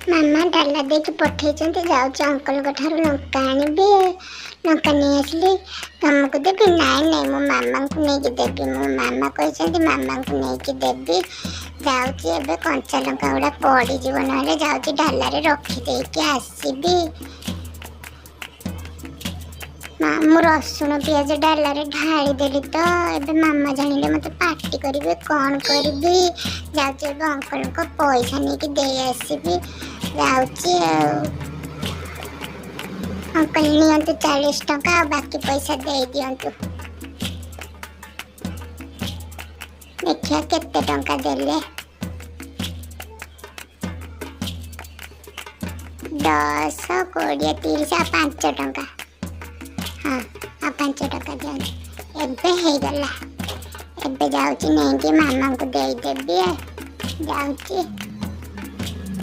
ମାମା ଡାଲା ଦେଇକି ପଠେଇଛନ୍ତି, ଯାଉଛି ଅଙ୍କଲଙ୍କ ଠାରୁ ଲଙ୍କା ଆଣିବି। ଲଙ୍କା ନେଇ ଆସିଲି, ତମକୁ ଦେବି? ନାଇଁ ନାଇଁ, ମୋ ମାମାଙ୍କୁ ନେଇକି ଦେବି। ମୋ ମାମା କହିଛନ୍ତି ମାମାଙ୍କୁ ନେଇକି ଦେବି। ଯାଉଛି ଏବେ, କଞ୍ଚା ଲଙ୍କା ଗୁଡ଼ା ପଡ଼ିଯିବ ନହେଲେ। ଯାଉଛି ଡାଲାରେ ରଖିଦେଇକି ଆସିବି। ମା, ମୁଁ ରସୁଣ ପିଆଜ ଡାଲାରେ ଢାଳିଦେଲି ତ, ଏବେ ମାମା ଜାଣିଲେ ମୋତେ ପାଟି କରିବେ। କ'ଣ କରିବି? ଯାଉଛି ଏବେ ଅଙ୍କଲଙ୍କ ପଇସା ନେଇକି ଦେଇ ଆସିବି। ଯାଉଛି ଆଉ। ଅଙ୍କଲ, ନିଅନ୍ତୁ 40 ଟଙ୍କା, ଆଉ ବାକି ପଇସା ଦେଇଦିଅନ୍ତୁ। ଦେଖିବା କେତେ ଟଙ୍କା ଦେଲେ। 10, 20, 30, ଆଉ 5 ଟଙ୍କା। ହଁ, ଆଉ 5 ଟଙ୍କା ଦିଅନ୍ତୁ। ଏବେ ହେଇଗଲା। ଏବେ ଯାଉଛି ନେଇକି ମାମାଙ୍କୁ ଦେଇଦେବି। ଯାଉଛି।